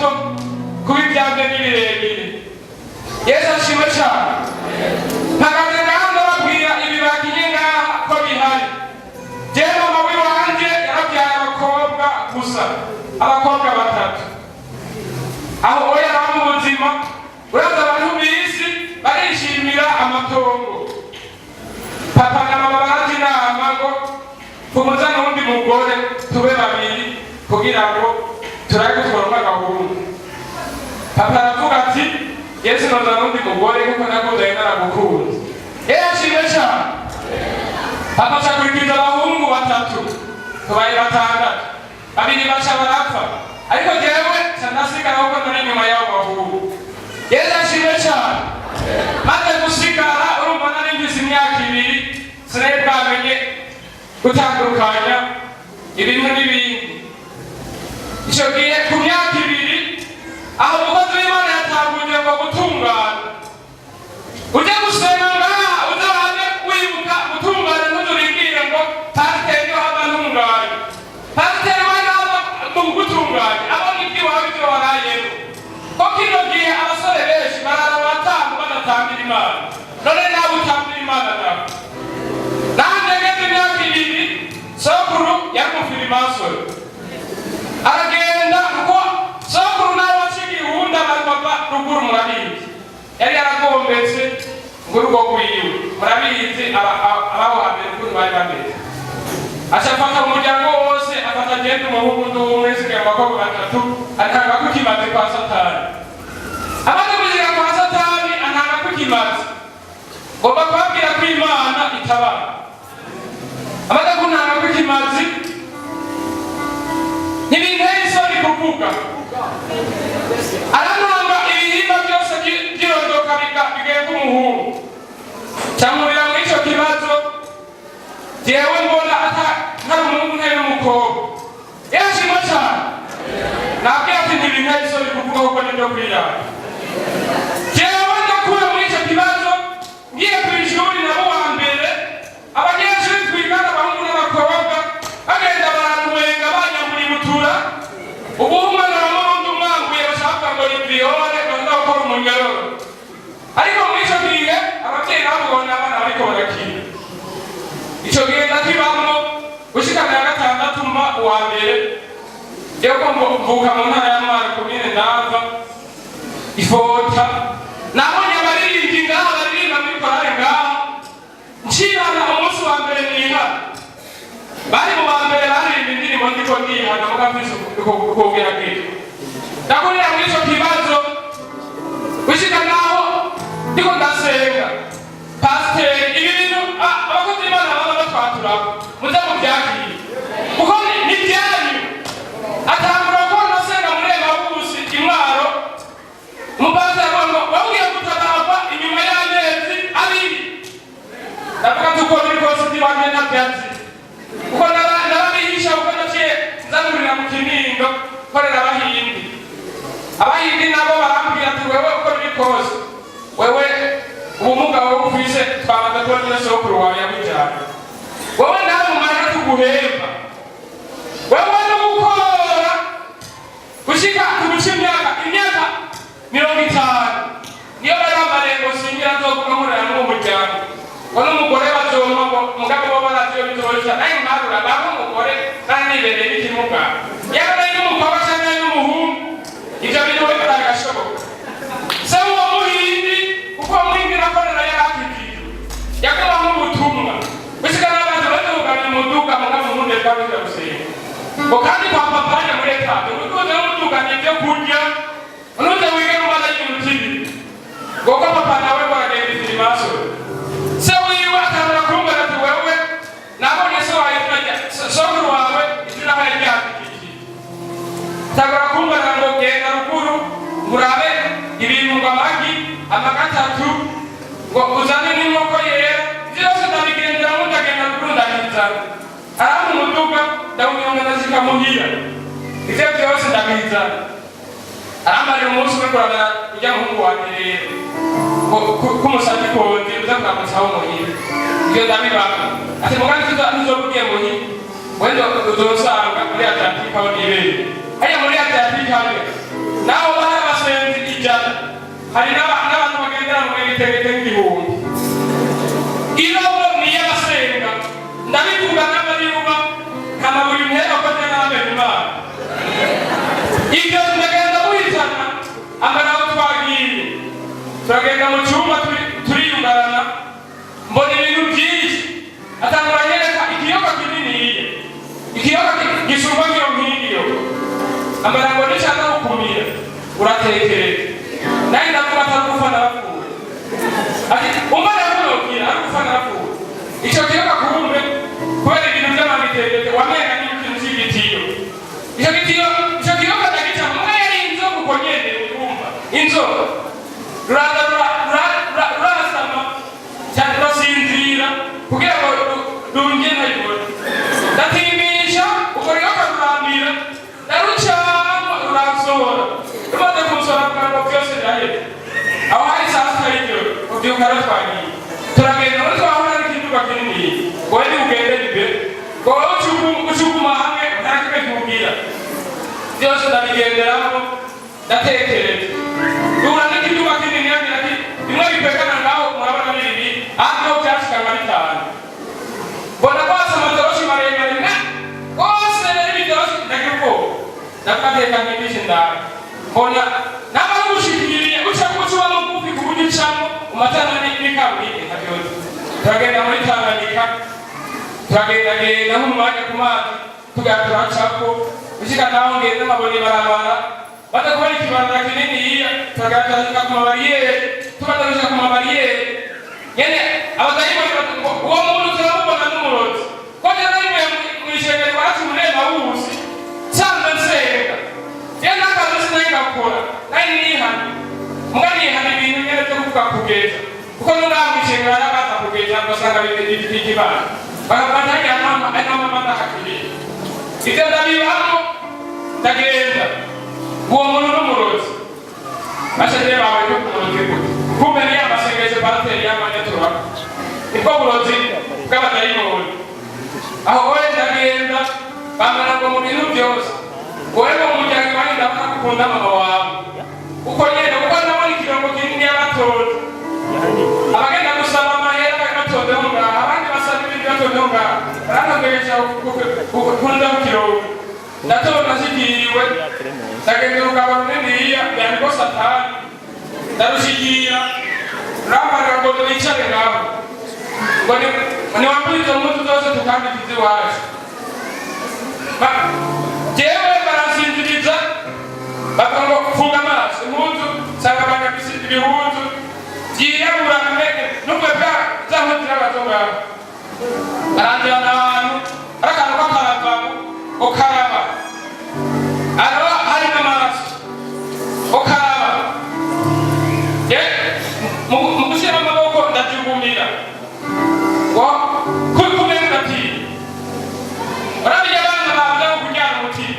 hato kuba ibyanjye ni birebire. Yesu ashimwe cyane. Mpagaze ngaha ndababwira ibi bakinye ngaha ko bihari. Jewe mama w'iwanje yarabyaye abakobwa gusa, abakobwa batatu. Aho oya ari mu buzima. Uraza abantu b'isi barishimira amatongo. Papa na mama baraje inama ngo tumuza n'uwundi mugore, tube babiri kugira ngo turabe ko tworonka agahungu. Papa aravuga ati: "Yesu, noza n'undi mugore kuko nakunze, naragukunze." Yesu ashimwe cyane. Papa acakurikiza abahungu batatu, tubaye batandatu. Babiri baca barapfa, ariko jewe ca ndasigara kuko nari inyuma y'abo bahungu. Yesu ashimwe cyane. Maze gusigara, urumva nari mfise imyaka 2, sinari bwamenye gutandukanya ibintu n'ibindi. Icyo gihe ku myaka 2, aho umukozi w'Imana yatanguje ngo gutungana, ujye gusenga ngaha uzabanze wibuka gutungana. Ntuzurindire ngo pasiteri niho aba ntunganye. Pasiteri we nawe mu gutunganya abona iby'iwawe, ibyo warayemo. Ko kino gihe abasore benshi barara batanu badatambira Imana. None nawe utambira Imana nawe? Nanjye ngeze imyaka 2, sokuru yari umufirimasoni, aragenda kuko sokuru nawe waciga ihunda. Abantu bava ruguru murabizi, yari yaragombetse ngo urugo rwiwe murabizi, abaho hambere ukuntu bari bameze. Aca afata umuryango wose, afata agenda umuhungu n'umwe, sigaye abakobwa batatu, atanga ko ikimazi kwa Satani. Amaze kuziga kwa Satani, antanga ko ikimazi. Ngomba kubabwira ko Imana itabara. Amaze kuntanga ko ikimazi, ntibinteye isoni kuvuga, arantanga ibihimba byose by'irondoka bigenga umuhungu. Camurira muri ico kibazo. Jewe mbona ata ntari umuhungu, ntari n'umukobwa. Yashimwe cyane. Nabwiye ati ntibinteye isoni kuvuga kuko nibyo kwirata. Jewe ndakuwe muri ico kibazo, ngiye ku ishuri nabo wa mbere. Abanyeshuri twigana, abahungu n'abakobwa, bagenda barantwenga, banyambura ibutura. Ubu umwana wa murundi umwambuye bashaka ngo ni viol, baza gukora umunyororo. Ariko muri ico gihe abavyeyi nabo abana bariko barakina. Ico gihe ndakibamwo gushika ya gatandatu, mba uwa mbere. Jewe ko mvuka mu ntara ya Mwaro, komine Ndava, ifota. Nabonye abaririmbyi ngaha baririmba muri korale ngaha. Ncibana umunsi wa mbere nihana, bari mu ba mbere baririmba indirimbo ndiko ndihana, muga mfise ukugerageza. Ndakurira muri ico kibazo gushika naho ndiko ndasenga. Pasiteri, ibi bintu abakozi b'Imana baba batwaturako, muze mubyakire kuko ni ibyanyu. Atangura ko nasenga muri Emabusi imwaro. Umupasiteri avuga ngo wabwiye gutabarwa inyuma y'amezi 2. Ndavuga ati uko biri kose ntibamye ntabyazi kuko narabihisha, kuko naciye nzanurira mu Kinindo nkorera Abahindi. Abahindi nabo barambwira ati: "Wewe uko biri kose, wewe ubumuga wowe ufise twamaze kubona na sokuru wawe yabujyanye. Wowe nawe mu mahera tuguhemba, wewe no gukora gushika tuguca imyaka 50." Niyo bari bambariye ngo singira nzovuga nkorera n'uwo muryango, ngo n'umugore bazompa, ngo mugabo bo barazi iyo bizoca. Nawe mwarura bamwe umugore nari nibereye n'ikimuga, yaba nari n'umukobwa cyangwa nari n'umuhungu, ibyo bintu we biragashoboka. Se uwo muhindi, kuko uwo muhindi nakorera yari akikije, yaguma nk'ubutumwa gushika n'abantu bazugana umuduga, mugabo muhunde twabiza gusenga ngo kandi kwa papa hajya muri etaje, uduze n'umuduga ni ibyo kurya, unuze wige n'umwana y'iminota 2, ngo ko papa nawe ngo aragenda ifirimaso. Se wiwe atangura kumbwira ati: "Wewe nabonye se wawe izina rya sokuru wawe, izina aho yaryandikishije." Tangura kumbwira ngo genda ruguru ngurabe ibintu, ngo amagi amagatatu, ngo uzane n'inkoko yera. Ivyo byose ndabigenderamo, ndagenda ruguru ndabizana. Arampa umuduga, ndawunyonga, ndashika muhira, ivyo byose ndabizana. Arambarira umunsi umwe kurabira ujya muhungu wanjye rero ngo k'umusatsi kondi uza kuramutsaho muhira. Ivyo ndabibanga. Ati mugambi tuzoba ugiye muhira, wenda uzosanga muri Atlantique aho nibereye hariya muri Atlantique hariya nawe. Hari n'abantu bagendera mu bitegete nk'igihumbi. Irobo ni iy'abasenga, ndabivuga n'abariruba nkama buri ntera ko njya n'abamenya Imana. Ibyo ndagenda buhitana amaraho. Twagiye turagenda mu cyumba, turiyungarana, mbona ibintu byinshi. Atangura anyereka ikiyoka kininiya, ikiyoka gisumba nk'iyo nk'iyo. Amara ngo nishaka gukumira uratekereza, nawe ndavuga atari gupfa narapfuye. Ati umara kunokira ari gupfa narapfuye. Icyo kiyoka kumbe kubera ibintu by'amamitegete wamenga ni ikintu cy'igitiyo. Icyo gitiyo, icyo kiyoka ndagica mwe, yari inzoka uko nyene urumva inzoka. Ruraza rurasama cyane, rurasinzira kugira ngo runge ntayibone. Ndatimisha urwo ruyoka, rurambira, ndarucamo, ruransohora. Rumaze kunsohora kugira ngo byose biraheze. Aho hari saa 6 y'ijoro. Ubyuka rero, twagiye turagenda muri twahura n'ikiduka kinini. Wowe ni ugende imbere, ngo wowe ucuguma hamwe, nta kimwe kubwira. Byose ndabigenderamo, ndatekereza, duhura n'ikiduka kinini yagira ati bimwe bikwegana ngaho murabona bibiri, aho byashika nka bitanu. Mbona kwasa amatoroshi maremare na rwose rero ibitoroshi, ndagira ubwoba, ndavuga teka nkibishe ndani. Mbona naba nugushikiriye uca uba mugufi ku buryo ucamo umatana n'ikaburimbi nkabyose. Turagenda muri Tanganyika, turagendagenda nko mu mwanya ku mazi, tugera turacako gushika naho ngenda nkabona ibarabara, baza kubona ikibarabara kininiya. Turagera turashika ku mabariyeri, tumaze gushika ku mabariyeri nyene abadayimoni ngo uwo muntu turamubona n'umurozi, ko jye nari mw'ishengero iwacu Munemawusi, nsanzwe nsenga. Je n'akazi sinari gakora, nari nihana muga nihana ibintu nyene vyo kuvuga kugeza, kuko nungaha mw'ishengero yarabaza kugeza, ugasanga bifite ikibazo, bakagira n'amama ndakakiriye. Ivyo ndabibamo, ndagenda uwo muntu n'umurozi, bashaje bawe ko kumurozi gute? Kumbe ni ya masengesho pasiteri y'amanyaturako, nibwo burozi bw'abadayimoni. Aho wowe ndagenda bamara ngo mu bintu byose wowe ngo mu muryango iwanyu ndabona ko ukunda mama wawe uko nyene, kuko ndabona ikirongo kinini y'abatonze, abagenda gusaba amahera batonzeho ngaha, abandi basaba ibindi batonzeho ngaha, barantogesha kunda ku kirongo. Ndatonda nshikiriwe, ndagenda urugabo runiniya yariko Satani, ndarushikira, rurambarira ngo wicare ngaho, ngo niwambure izo mpuzu zose tukambika iwacu. Jewe baransinziriza, bavuga ngo funga amaso. Impuzu nsanga banyambise ibihuzu byirabura, nubwo bwa za mpuzu z'abato ngaho. Baranjyana ahantu hari akantu k'akaravabo ngo karaba, aro hari n'amaraso ngo karaba. Mu gushyiramo amaboko ndajugumira ngo kumenga ndatinya. Urabye abana bavuga ngo kuryana umutima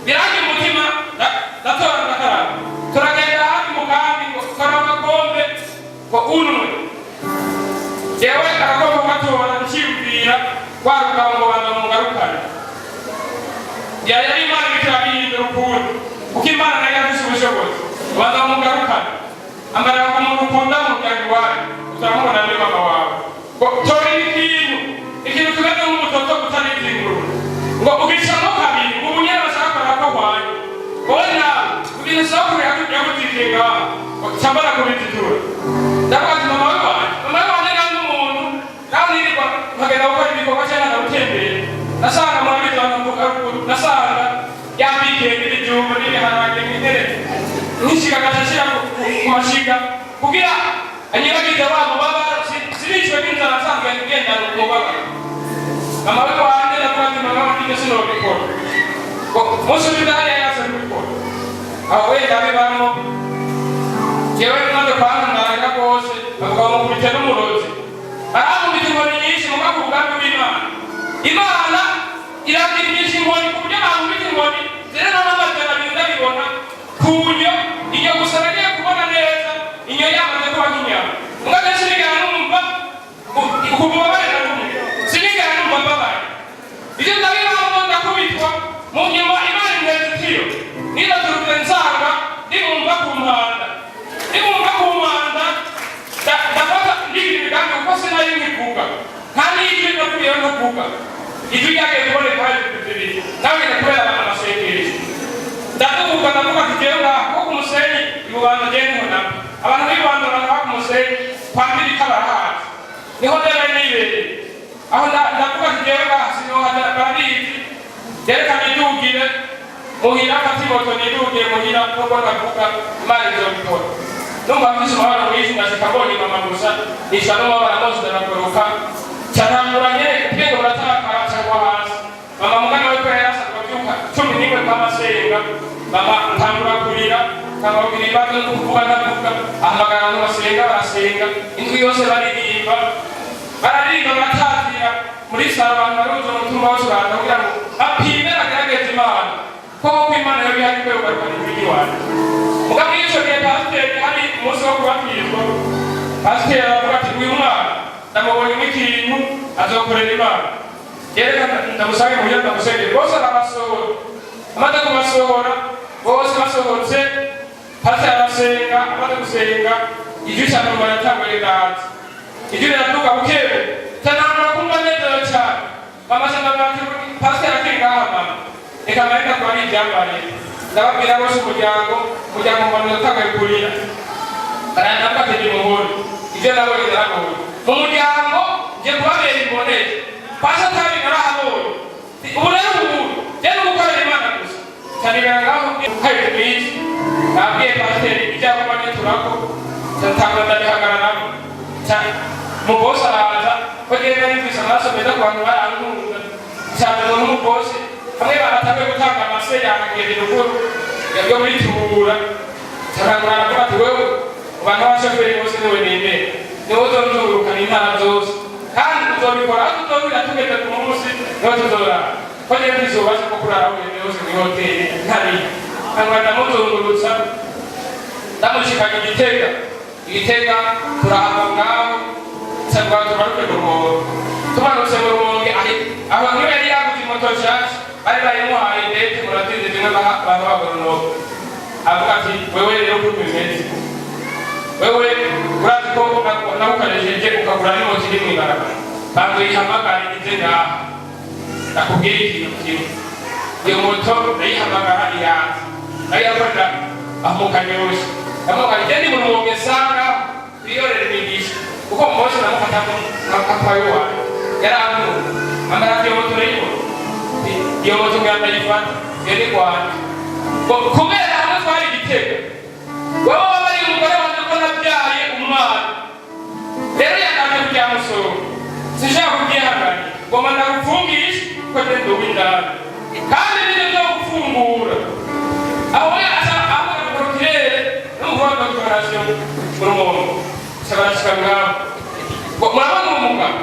birangira umutima, ndatora ndakaraba. Turagenda hafi mu kambi ngo kora agakombe ngo unwe. Jewe agakombe kugatora nciyumvira wa rugabo ngo banza mugarukane. Yari yari Imana iriko irabihindura ukundi, kuko Imana nayo yafise ubushobozi. Banza mugarukane, amara ngo umuntu ukunda mu muryango iwanyu utamubona ni mama wawe, ngo tora ikintu, ikintu kimeze nk'umutoto utari ingurube, ngo ugicamo kabiri, ngo ubunyene bashaka ko hwanye wowe nawe ibintu sokuru yaguzikiye ngaho cyambara kubizitura. Ndavuga ati mama we wanje, mama we wanje nawe n'umuntu nawe nirirwa nkagenda gukora ibikorwa cyangwa ndagutembera, nasanga murabizi abantu mvuga ruguru, nasanga yambikiye n'ibijumbu n'ibiharage n'intere nkishiga agashashira ku mashiga kugira anyiragize wa mubabaro, sinicwe n'inzara nsanzwe ngendana umubabaro. Mama we wanje, ndavuga ati mama wanje ibyo sinobikora, ngo musubize hariya yase kubikora. Aho wenda bibamo jewe maze kwantunganya rwose, bavuga ngo mukubite n'umurozi, barankubita inkoni nyinshi. Muga ku mugambi w'Imana, Imana iragirisha inkoni ku buryo bankubita inkoni zirena n'amajana 2 ndabibona kunyo inyo gusa. Nagiye kubona neza inyo yamaze kuba nk'inyama. Muga je sinigera numva ukububabare na rumwe, sinigera numva mbabaye. Ivyo ndabibamo, ndakubitwa. Mu nyuma Imana inteza itiyo nidaturutse, nsanga ndimumva ku mpanda, ndimumva ku Nkivuga nta n'ijwi navugiyeho ntavuga. Ijwi ryagiye kuboneka hari 2 nawe ngenda kubera amasengesho. Ndaduga, ndavuga ati jewe ngaha ko ku musenyi ibubanza, jewe niho nabo abantu b'ibubanza baba ku musenyi kwa Mbirika barahazi, niho rero nibereye aho. Ndavuga ati jewe ngaha sinohaja, barabizi, reka nidugire muhira, mfate imoto nidugire muhira, nubwo ndavuga Imana izobikora. Numva mfise umubabaro mwinshi. Ndashika mbonye mama gusa nica n'umubabaro mose, ndakoroka, ca ntangura nyene ubwenge buratakara, cagwa hasi. Mama mugana we ko yari asanzwe avyuka 11 kw'amasenga, mama ntangura kurira, ntangura kugira ibibazo no kuvuga ndavuga. Ahamagara abantu basenga, barasenga indwi yose, baririmba, bararirimba, baratazira muri salon. Abantu baruza umutumba wose baraza kugira ngo bapime, bagerageze Imana koko ko Imana yo ihari, ko yogarukana ijwi ry'iwanjye. Mugabo iyo ico gihe pasiteri, hari umunsi wo kubatizwa, pasiteri aravuga ati: "Uyu mwana ndamubonyemo ikintu, azokorera Imana, yereka ndamusange muhira ndamusengere." Bose arabasohora. Amaze kubasohora bose, basohotse, pasiteri arasenga. Amaze gusenga, ijwi cyane ngo yatanguye ndaza, ijwi riraduga bukebu, cyantangura kumva nezerewe cyane. Mama cyangwa ati: "Pasiteri akiri ngaha, mama, reka mareka kuba ari ibyambaye." Ndababwira bose, umuryango mbona ndatanguye kurira, baranambwa ati: "Nimuhure ibyo nabonye." Narabonye mu muryango ngiye kubabera imboneke kwa Satani, narahabonye. Ubu rero ubu njye ni ugukorera Imana gusa cyane. Ngaho hari iminsi nabwiye pasiteri ibyago niturako, ntangura ndabihagararamo cyane. Umubosi araza ko genda nifise amaraso meza ku bantu, barankunda cyane. Umuntu w'umubosi hamwe baratanguye gutanga amase yangiye ruguru yo muri Tubura, cyangwa aravuga ati: "Wewe mu bantu b'abashoferi bose niwe nemera, niwe uzozungurukana intara zose kandi uzobikora aho tuzohurira tugeze ku munsi, niho tuzorara ko njyewe mfise ububasha bwo kurara aho ugeze hose muri hoteli ntariyo." Nkangura ndamuzungurutsa, ndamushikanye Igitega. Igitega turahava ngaho, cyangwa tumanuke mu Rumonge. Tumanutse mu Rumonge, aho niwe yari yaguze imoto nshasha, bari bayimuhaye ndetse murazizi zimwe baha abantu b'abagoronome. Avuga ati: "Wewe rero uko bimeze, wewe urazi ko nagukoresheje ukagura n'imoto iri mw'ibarabara, banza uyihamagare ize ngaha ndakubwira ikintu kimwe." Iyo moto ndayihamagara iraza, ndayihakorera aho mu Kanyosha. Ndamubwira: "Igende mu Rumonge, nsanga twiyorere imigisha," kuko mose namufata nka papa wanjye, yarankunda. Amara ati: "Iyo moto urayibona? Iyo moto ngira ndayifata, iyo ni rwanda." Ngo kubera hamwe twari Igitega, wowe wabariye umugore wanjye ko nabyaye umwana, rero yangamye kugira musoro, sinshaka kubyihanganira, ngoma ndagufungisha ko ngende uw'indani kandi nibyo byo gufungura aho we asa aho procureur n'umukuru wa documentation mu Rumonge barashika ngaho ngo: "Murabona uwo mugabo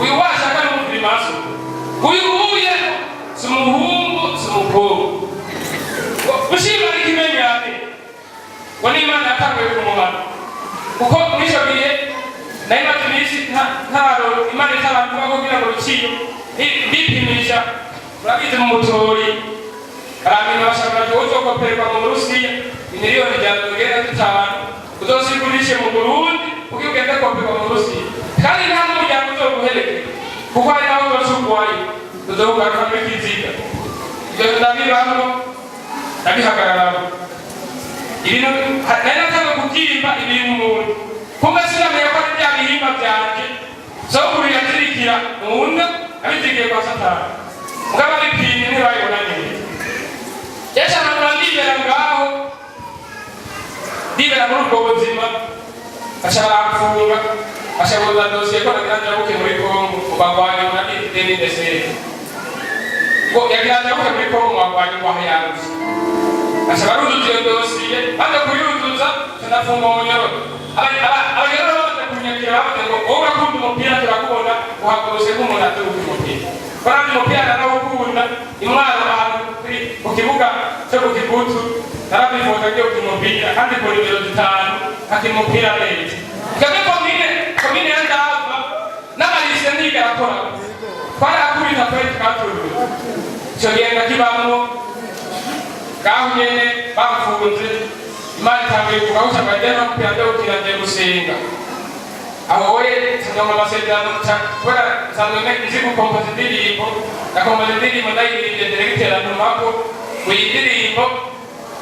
uyu washaka n'umufirimaso uyu uye, si umuhungu si umukobwa." Ngo ushima ikimenyane, ngo n'Imana yatanguye kumuhana, kuko muri icyo gihe nari maze iminsi ntaro Imana itaravuga ko kugira ngo ruciye bipimisha. Murabizi, mu mutori baramenya bashaka ko uzokoperwa mu Burusiya 105 miliyoni uzosigurishe mu Burundi kuko ugende koperwa mu Burusiya, kandi nta n'umuryango uzoguherekeza kuko hari naho uzocugwayo uzokugaruka muri kiziga. Ibyo ndabibamwo, ndabihagararamo. Ibintu nari natangiye kubyimba ibintu umuntu kumbe sinamenya ko ari bya bihimba byanje sokuru yazirikira mu nda, abizirikiye kwa Satani, mugabo abipimye ntibayibona neza. Yesu ahanura, ndibera ngaho, ndibera muri ubwo buzima. Baca baramfunga, baca buza dosiye ko nagira njabuke muri Kongo ngo bagwanye muri 2017, ngo yagira njabuke muri Kongo ngo bagwanye, ngo aho yanze. Baca baruzuza iyo dosiye, baze kuyuzuza tunafunga umunyororo. Abanyororo bamaze kunyakira bavuze ngo: "Wowe urakunda umupira, turakubona uhagurutse nk'umuntu azi gukina umupira." Ko umupira narawukunda, imwaro ahantu ku kibuga cyo ku Kigutu narabifuza ngiye gukina umupira, kandi ku nimero 5 nkakina umupira neza. Twebwe komine ya Ndava n'amarise ntigera akora, twarakubita twari tukaturura. Icyo gihe ndakibamwo ngaho nyene bamfunze, Imana itanguye kugahuca ngo agende no kupira, ndewukira ngiye gusenga. Aho we nsanzwe amasezerano, kubera nsanzwe nzi gukompoza indirimbo. Ndakompoza indirimbo, ndayiririmbye, directeur antumako ngo iyi ndirimbo,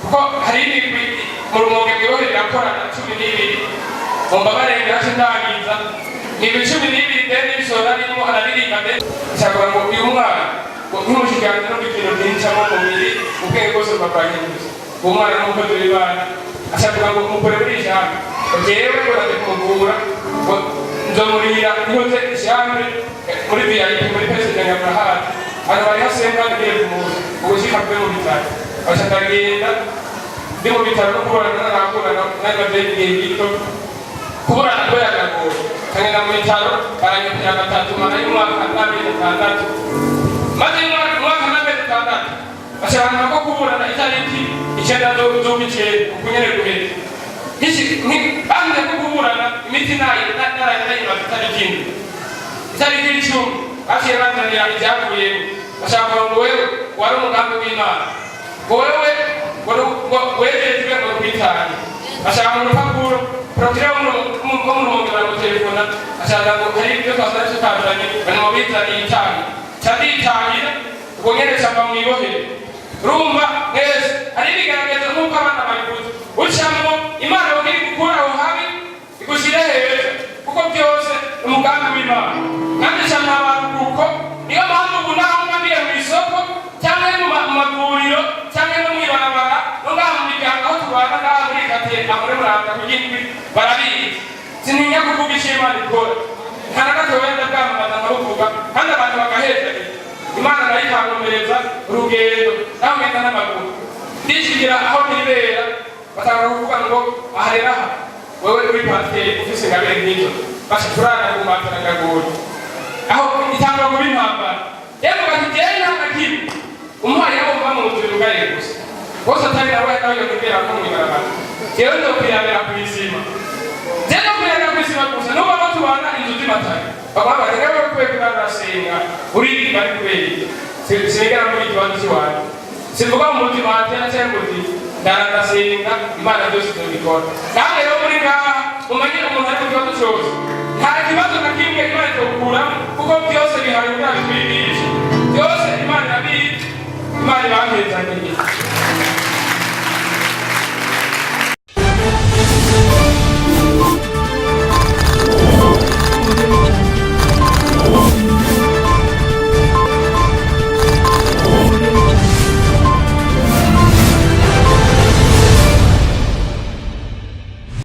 kuko hari imigwi mu Rumonge mwibohero irakorana 12. Mumbabarire, ngace ndangiza. Imigwi 12 deni n'ibisoro arimo araririmba, deni nshaka ngo uyu mwana ngo nk'umushikiranganji no ikintu byincamo mubiri, ubwenge bwose bwahindutse. Uwo mwana n'umukozi w'Imana, ashaka ngo mukore muri ijambo, jewe ngo ndaje kumuvura, ngo nzomurira nkoze ishyambe muri VIP muri president Nyamurahati hano bari hasenga, ngiye kumuza ugushika mve mu bitaro. Aca ndagenda, ndi mu bitaro no kuburana naraburana, nari maze igihe gito kuburana kubera akagoye. Kagenda mu bitaro, baranyopera gatatu, mara y'umwaka n'amezi 6. Maze umwaka n'amezi 6, bashaka ko kuburana itariki 9 z'ukwicenda, uku nyene guheze. Banze ko kuburana, imiti nayo naraye nayimaze. Itariki 7, itariki 10, baciye banzanira ibyavuyemo. Bashaka ngo wewe wari umugambi w'Imana, ngo wewe ngo wejejwe ngo rwitange. Bashaka mu rupapuro, procureur wo mu Rumonge baramutelefona, ashaka ngo hari ibyo twasanze tutazanye, bari mu bizaniye itangira, ca nditangira ubwo nyene, cava mw'ibohero. Urumva mwese hari ibigaragaza nk'uko abana babivuze, ucamwo Imana kugira igukure aho habi igushyire heza, kuko byose umugambi w'Imana. Kandi ca ntabara kuko niyo mpamvu ubu naho mba mu isoko cyangwa mu mavuriro cyangwa no mw'ibarabara no ngaha mu miryango aho tubana ngaha muri katiye amure Muramvya ku Gitwi barabizi. Sintinya kuvuga icyo Imana ikora, nta na gato. Wenda bwamamaza nkabuvuga kandi abantu bagahezagira. Imana nayo ikankomereza urugendo, naho ngenda n'amaguru ndishigira aho nibera. Batanga kuvuga ngo aha rero, aha wewe uri pasiteri ufise ingabire nk'izo, basha turana ku matara ndagoye aho itangwa kuba intambara. Rero bati jewe nta na kimwe umuhaye wo muba mu nzu yugaye gusa bose atari nawe nawe yokubwira ko mw'ibarabara, jewe ndokwirabira kw'isima, jewe ndokwirabira kw'isima gusa. Nubwo abo tubana inzu z'imatara baguma bati rero kubera ko urasenga uririmba, ari kubera iki? Sinigera muri ikibazo cy'iwanjye, sivuga mu mutima watera cyangwa uti ndara ndasenga, Imana byose izobikora. Kandi rero muri ngaha mumenye, umuntu ari mu kibazo cyose, nta kibazo na kimwe Imana itokuramo, kuko byose